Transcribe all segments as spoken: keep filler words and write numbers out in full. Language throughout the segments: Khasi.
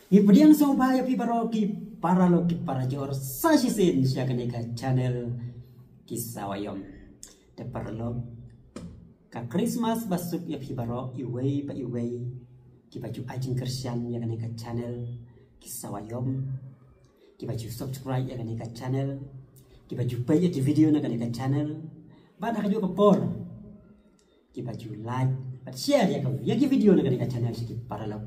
Ngi pdiang sngewbha ïa phi baroh ki paralok ki parajor sa shisien sha kane ka channel Ki Sawa Ïom. Te paralok, ka Christmas ba suk ïa phi baroh, iwei pa iwei kiba ju ai jingkyrshan ïa kane ka channel Ki Sawa Ïom, kiba ju subscribe ïa kane ka channel, kiba ju peit ïa ki video na kane ka channel, bad ha kajuh ka por kiba ju like bad share ïa ka, ïa ki video na kane ka channel sha ki paralok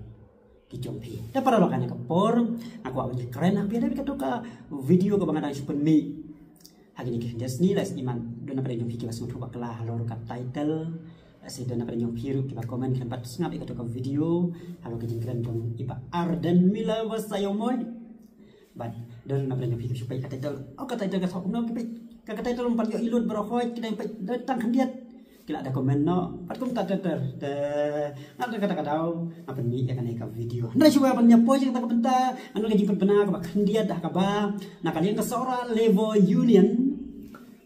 ki jong phi. Te paralok, ha kane ka por nga kwah ban ïakren ha phi da kato ka video kaba nga dang shu pynmih ha kine ki khyndiat sngi. Lehse iman don na pdeng jong phi kiba sngewthuh bakla halor ka title. Lehse don na pdeng jong phi ruh kiba comment khlem pat sngap ïa kato ka video halor ka jingkren jong i Bah Ardent Miller ba sa ïoh moi. Bad don na pdeng jong phi kiba shu peit ka title, oh, ka title ka thok no, ki peit ka, ka title ym pat ïoh i lut baroh, hooid ki dang peit da tang khyndiat. Ki la da comment noh pat kumta ter ter. Te nga da kata ka daw nga pynmih ïa kane ka video. Hynrei shuwa ban ïa poi sha kata ka bynta, ngan ong ka jingpynbna kaba khyndiat ha kaba na ka liang ka Sohra Labour Union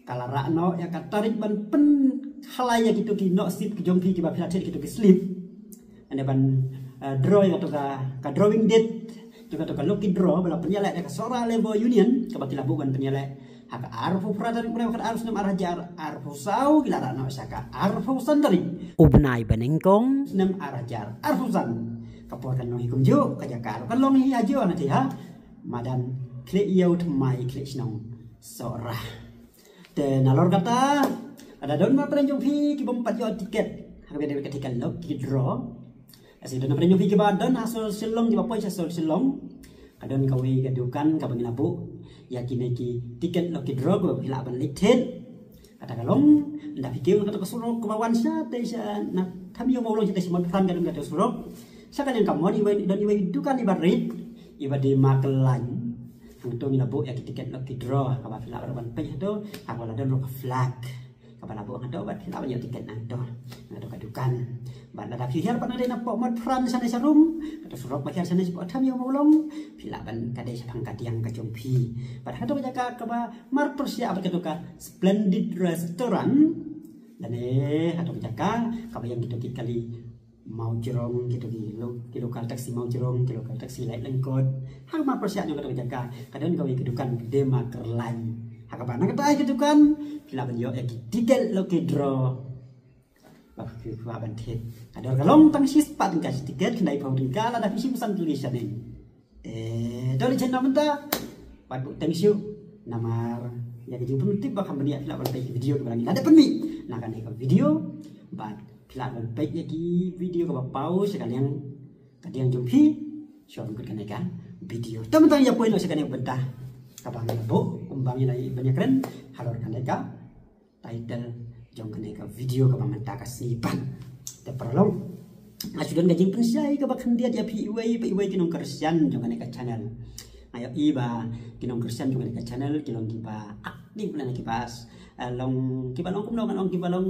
ka la rah noh ïa ka tarik ban pynhalai ïa kito ki nohsip ki jong phi kiba phi la thied kito ki slip. Ane ban, eh, draw ïa kato ka, ka drawing date jong kato ka lucky draw ba la pynïaleh da ka Sohra Labour Union, kaba ki la buh ban pynïaleh ha ka arphew phra tarik u bnai ba khatar, snem ar hajar arphew saw, ki la rah noh sha ka arphew san tarik u bnai ba nyngkong, snem ar hajar arphew san. Ka por kan long hi kumjuh, ka jaka ruh kan long hi hajuh, na te ha madan Khlieh Ïew Thymmai, Khlieh Shnong, Sohra. Te nalor kata, lada don na pdeng jong phi ki bym pat ïoh tiket ha kaba ïadei bad ka tiket lucky draw, lehse don na pdeng jong phi kiba don ha sor Shillong, kiba poi sha sor Shillong, ka don kawei ka dukan kaba ngi la buh ïa kine ki tiket lucky draw kaba phi lah ban leit thied. Kata ka long, ynda phi kiew na kato ka surok kaba wan shatei sha na Tham Ïew Mawlong, shatei sha Motphran ka don kato ka surok. Sha ka liang kamon iwei, don iwei i dukan iba rit, iba dei marquee line. Hangto ngi la buh ïa ki tiket lucky draw kaba phi lah ruh ban peit hato, ha kaba la don ruh ka flag kaba la buh hangto, bad phi lah ban ïoh tiket nangto na kato ka dukan. Bad lada phi hiar pat na dei na poh Motphran shane sha rum, kato surok ba hiar shane shapoh Tham Ïew Mawlong, phi lah ban, ka dei shaphang kadiang ka jong phi. Bad hangto ka jaka kaba marpyrshah bad kato ka Splendid Restaurant, lane hato ka jaka kaba ïeng kito ki kali Mawjrong, kito ki lo-, ki local taxi Mawjrong, ki local taxi Laitlangkot. Ha ka marpyrshah jong kato ka jaka ka don kawei ka dukan, ka dei marquee line, ha kaba na katai ka dukan phi lah ban ïoh ïa ki tiket lucky draw ba phi kwah ban thied. Ka dor ka long tang shispah tyngka shi tiket, khyndaiphew tyngka lada phi shim san tylli shaneng. Eh, to leit shen na mynta. Pat buh teng shuh namar ïa ka jingpyntip ba kham bniah phi lah ban peit ki video kiba la ngi la dep pynmih na kane ka video. Bad phi lah ban peit ïa ki video kaba paw sha ka liang kadiang jong phi. Shuwa ban kut kane ka video. To mynta ïa poi noh sha kane ka bynta kaba ngi la buh, kumba ngi la ban ïakren halor kane ka title jong kane ka video kaba mynta ka sngi pat. Te paralok, nga shu don ka jingpynshai kaba khyndiat ïa phi iwei pa iwei ki nongkyrshan jong kane ka channel. Nga ïohi ba ki nongkyrshan jong kane ka channel ki long kiba active lane kiba s-, eh, long, kiba long kumno ngan ong, kiba long,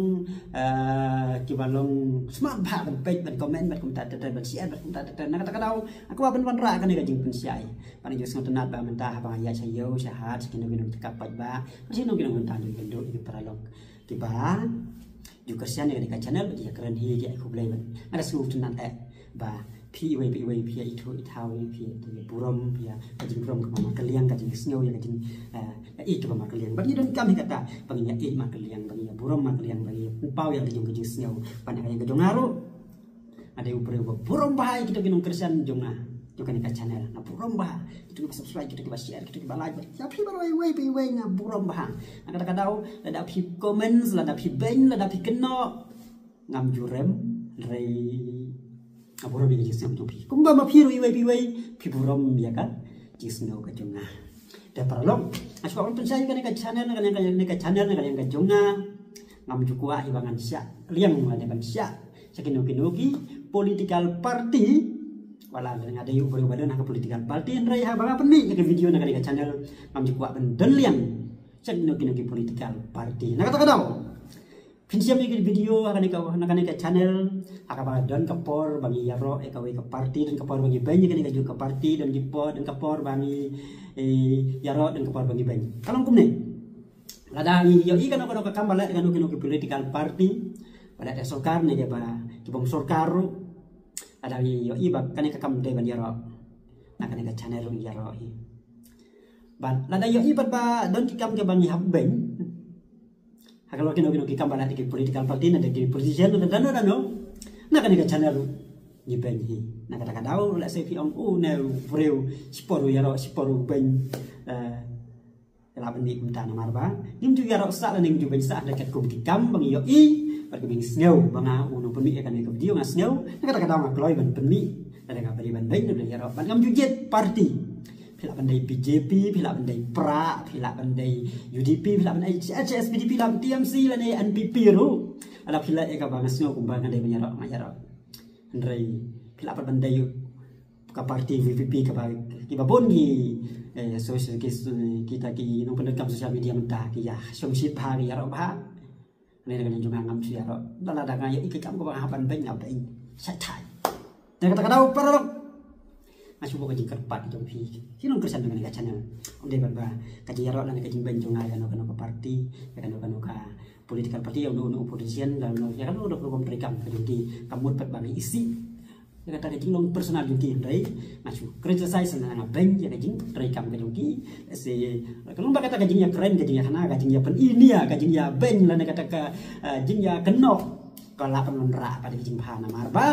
eh, kiba long smat bha ban peit, ban comment, ban kumta ter ter, ban share, ban kumta ter ter. Na kata ka daw nga kwah ban wanrah kane ka jingpynshai. Ban ïohsngew tynnat ba mynta haba nga ïaid sha ïew sha hat, sha kino kino ki jaka paidbah, sha kino kino mynta, ngi kynduh ïa ki paralok kiba ju kyrshan ïa kane ka channel, ba ju ïakren hi, ïa ki ai khublei, bad nga da sngewtynnat eh ba phi iwei pa iwei phi ïa ithuh ithaw, phi ïa burom, phi ïa ka jingburom kaba markylliang, ka jingsngew ïa ka jing, eh, ïa kaba markylliang. Bad ngi donkam hi kata, ba ngin ïa ïeit markylliang, ba ngin ïa burom markylliang, ba ngin ïa pynpaw ïa ka jong ka jingsngew. Bad ha ka liang ka jong nga ruh, nga dei u briew ba burom bha ïa kito ki nongkyrshan jong nga, jong kane ka channel. Nga burom bha ïa kito kiba subscribe, kito kiba share, kito kiba like. Bad ïa phi baroh iwei pa iwei nga burom bha. Na kata ka daw, lada phi comments, lada phi beiñ, lada phi kynnoh, ngam ju rem, hynrei nga burom ïa ka jingsngew jong phi. Kumba ma phi ruh iwei pa iwei phi burom ïa ka jingsngew ka jong nga. Te paralok, nga shu kwah ban pynshai ïa kane ka channel, na ka liang ka, kane ka channel, na ka liang ka jong nga. Ngam ju kwah hi ba ngan shah liang lane ban shah sha kino kino ki political party. Wat la nga dei u briew ba don ha ka political party, hynrei haba nga pynmih ïa ka video na kane ka channel, ngam ju kwah ban don liang sha kino kino ki political party. Na kata ka daw, phin shem ïa ki video ha kane ka, na kane ka channel ha kaba don ka por ba ngi ïaroh ïa kawei ka party, don ka por ba ngi beiñ ïa kane kajuh ka party, don ki por, don ka por ba ngi, eh, ïaroh, don ka por ba ngi beiñ. Ka long kumne. Lada ngi ïohi kano kano ka kam ba leh kano kano ki political party, ba leh da sorkar ne ba ki bym sorkar ruh, lada ngi ïohi ba kane ka kam dei ban ïaroh, Na kane ka channel ruh ïaroh hi. Bad lada ïohi pat ba don ki kam kiba ngi hap beiñ ha ka lor kino kino ki kam, ba la dei ki political party, na dei ki politician, na dano dano, na kane ka channel ruh ngi beiñ hi. Na kata ka daw lehse phi ong, u ne u briew shipor u ïaroh, shipor u beiñ. Eh, Ka lah ban mih kumta namar ba ngim ju ïaroh sah lane ngim ju beiñ sah da katkum ki kam ba ngi ïohi bad kaba ngi sngew ba nga u nongpynmih ïa kane ka video nga sngew na kata ka daw nga kloi ban pynmih. Lada nga pynmih ban beiñ, lada ïaroh bad ngam ju jied party. Phi lah ban dei B J P, phi lah ban dei PRA, phi lah ban dei U D P, phi lah ban dei H S P D P, phi lah ban T M C lane N P P ruh. Lada phi lah ïa kaba nga sngew kumba nga dei ban ïaroh, nga ïaroh. Hynrei phi lah pat ban dei ka party V P P kaba, kiba bun ki, eh, social, ki, kita ki nongpyndonkam social media mynta ki ïa shong shit bha, ki ïaroh bha. Hynrei na ka liang jong nga ngam shu ïaroh. Lada nga ïohi ka kam kaba nga hap ban beiñ nga beiñ. Shai thai. Te kata ka daw paralok, nga shu buh ka jingkyrpad jong phi, phi nongkyrshan jong kane ka channel. Ym dei ban ba ka jingïaroh lane ka jingbeiñ jong nga ïa kano kano ka party, ïa kano kano ka political party, ïa uno uno u politician, ïa kano kano ka rukom treikam ka jong ki, kam mut pat ba nga isih ïa kata ka jinglong personal jong ki, hynrei nga shu criticize, nga beiñ ïa ka jingtreikam ka jong ki. Lehse ka long ba kata ka jingïakren, ka jingïakhana, ka jingïapyni nia, ka jingïabeiñ lane kata ka, eh, jingïakynnoh ka lah ban wanrah pat ka jingbha namar ba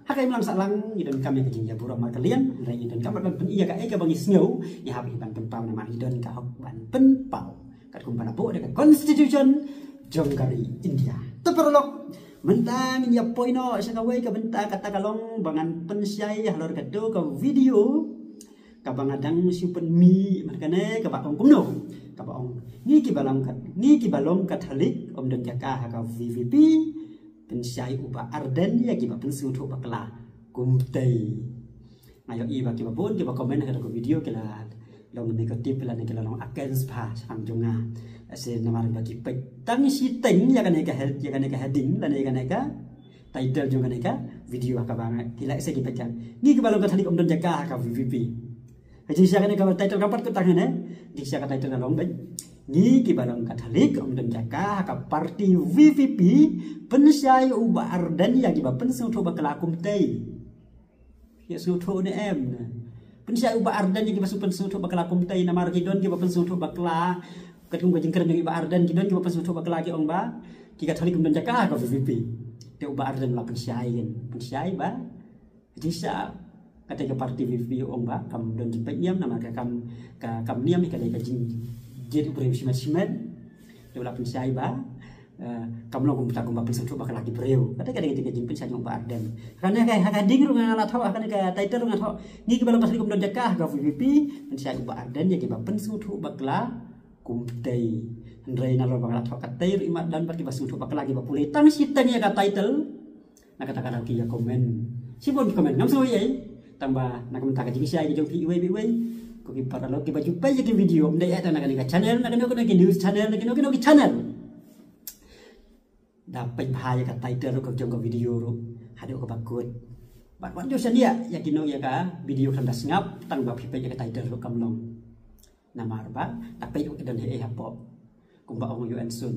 ha ka imlang sahlang ngi donkam ïa ka jingïaburom markylliang, hynrei ngi donkam pat ban pyni ïa kaei kaba ngi sngew, ngi hap ban pynpaw namar ngi don ka hok ban pynpaw katkum ba la buh da ka constitution jong ka ri India. Te paralok, mynta ngin ïa poi noh sha kawei ka bynta, kata ka long ba ngan pynshai halor kato ka video kaba nga dang shu pynmih mynta kane, kaba ong kumno, kaba ong ngi kiba long Kat-, ngi kiba long Katholik ym don jaka ha ka V V P, pynshai u Bah Ardent ïa kiba pynsngewthuh bakla kumtei. Nga ïohi ba kiba bun kiba comment ha kato ka video ki la long negative lane ki la long against bha shaphang jong nga. Lehse namar ba ki peit tang shiteng ïa kane ka head, ïa kane ka heading lane ïa kane ka title jong kane ka video ha kaba nga, ki lehse ki peit tang ngi kiba long Katholik ym don jaka ha ka V V P. Ka jingshisha kane ka title ka pat kut tang hangne, jingshisha ka title ka long bad ngi kiba long Katholik ym don jaka ha ka party V V P, pynshai u Bah Ardent ïa kiba pynsngewthuh bakla kumtei. Ïa sngewthuh ne em ne. Pynshai u Bah Ardent ïa kiba shu pynsngewthuh bakla kumtei namar ki don kiba pynsngewthuh bakla. Katkum ka jingkren jong i Bah Ardent ki don kiba pynsngewthuh bakla ki ong ba ki Katholik ym don jaka ha ka V V P. Te u Bah Ardent la pynshai, kan pynshai ba jingshisha kata ka party V V P ong ba kam don jingpeit niam namar ka kam, ka kam niam ka dei ka jingjied u briew shimet shimet. Te u la pynshai ba, eh, kam long kumta kumba pynsngewthuh bakla ki briew. Kata ka dei ka jingpynshai jong u Bah Ardent. Kane ka, ha ka heading ruh nga la thoh, ha kane ka title ruh nga thoh, ngi kiba long Katholik ym don jaka ha ka V V P, pynshai u Bah Ardent ïa kiba pynsngewthuh bakla kumtei. Hynrei nalor ba nga la thoh katei ruh, i mat don pat kiba sngewthuh bakla kiba pule tang shiteng ïa ka title. Na kata ka daw ki ïa comment. Shibun ki comment ngam sngew ei ei. Tang ba na ka bynta ka jingshai ka jong phi iwei pa iwei, ko ki paralok kiba ju peit ïa ki video, ym dei eh tang na kane ka channel, na kano kano ki news channel, na kano kano ki channel, da peit bha ïa ka title ruh ka jong ka video ruh haduh kaba kut. Bad wat ju shaniah ïa kino ïa ka video khlem da sngap, tang ba phi peit ïa ka title ruh kam long. Namar ba da peit u don hi ei hapoh. Kumba ong u Anson,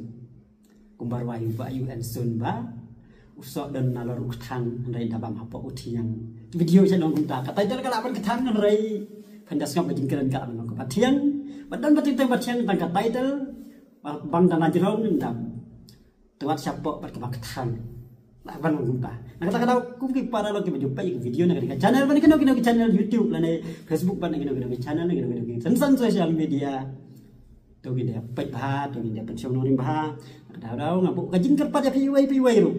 kumba rwai u Bah Anson ba u soh don nalor u kthang hynrei da bam hapoh u thiang. Video sha long kumta, ka title ka lah ban kthang hynrei phin da sngap ka jingkren ka lah ban long kaba thiang. Ba don ba thiang, tang ba thiang tang ka title. Ba bang da na jrong nym dam. Te wat shapoh bad kaba kthang. Lah ban long kumta. Na kata ka daw kum ki paralok kiba ju peit ïa ki video na kane ka channel, ba na kino kino ki channel YouTube lane Facebook, ba na kino kino ki channel, na kino kino ki teng teng social media, to ngin da peit bha, to ngin da pynshong nongrim bha. Na kata ka daw nga buh ka jingkyrpad ïa phi iwei pa iwei ruh,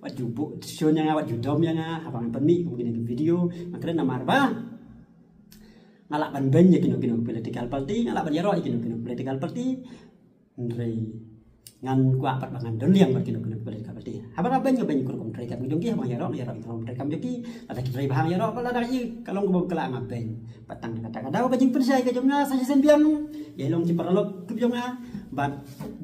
wat ju buh shun ïa nga, wat ju dom ïa nga haba nga pynmih kum kine ki video. Nga kren namar ba nga lah ban beiñ ïa kino kino ki political party, nga lah ban ïaroh ïa kino kino ki political party. Hynrei ngan kwah pat ba ngan don liang bad kino kino ki political party. Haba nga beiñ nga beiñ ka rukom treikam jong ki, haba nga ïaroh nga ïaroh ka rukom treikam jong ki. Lada ki trei bha nga ïaroh, lada ki, ka long kaba bakla nga beiñ. Bad tang kata ka daw ka jingpynshai ka jong nga sa shisien biang. Ïa long ki paralok ki jong nga. Bad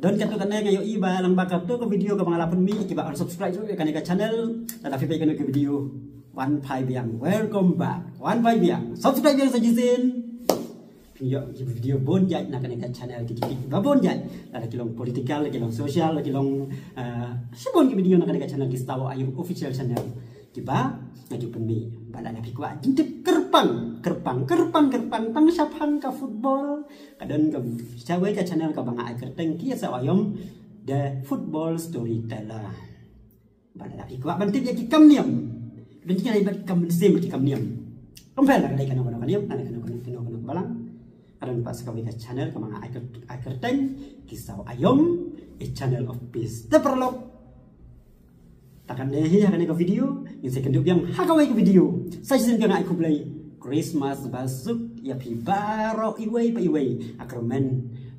don katto katne nga ïohi ba lang ba katto ka video kaba nga la pynmih kiba unsubscribe ïa kane ka channel. Lada phi peit kane ka video, wan phai biang, welcome back. Wan phai biang, subscribe biang sa shisien. Phin ïoh ki video bun jait na kane ka channel, ki jingkit ba bun jait. Lada ki long political, ki long social, ki long, eh, shibun ki video na kane ka channel, ki Star Wah Aïom Official Channel. Kiba nga ju pynmih ba lada phi kwah jingtip kyrpang kyrpang kyrpang kyrpang tang shaphang ka football, ka don ka shawei ka channel kaba nga ai kyrteng Ki Saw Aïom, The Football Storyteller. Ba lada phi kwah ban tip ïa ki kam niam, don ki nai bad kam mynsiem ki kam niam. Kam pher la ka dei kano kano ka niam, kano kano kano kano ka balang. Ka don pat sa kawei ka channel kaba nga ai kyr- ai kyrteng Ki Saw Aïom, A Channel of Peace. Te paralok, ta kan dei hi ha kane ka video, ngin sa ïakynduh biang ha kawei ka video. Sa shisien ka nga ai khublei Christmas ba suk ïa phi baroh iwei pa iwei. Nga kyrmen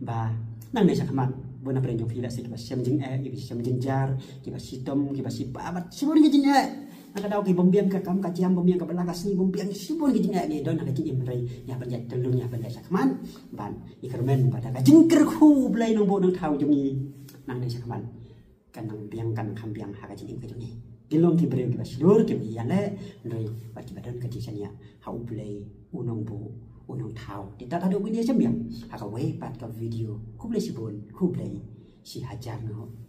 ba nangne shakhmat bun na pdeng jong phi la sdang kiba shem jingeh, kiba shem jynjar, kiba shitom, kiba shipa bad shibun ki jingeh. Na ka daw ki bym biang ka kam ka jam, bym biang ka bala ka sngi, bym biang shibun ki jingeh, ngi don ha ka jingim, hynrei ngi hap ban ïaid tyllun, ngi hap ban ïaid shakhmat. Bad ngi kyrmen ba da ka jingkyrkhu U Blei Nongbuh Nongthaw jong ngi, nangne shakhmat kan nang biang, kan nang kham biang ha ka jingim ka jong ngi. Ngin long ki briew kiba shlur, kiba ïaleh, hynrei bad kiba don ka jingshaniah ha U Blei U Nongbuh U Nongthaw. Te tad haduh kine shem biang ha kawei pat ka video. Khublei shibun, khublei shihajar nguh.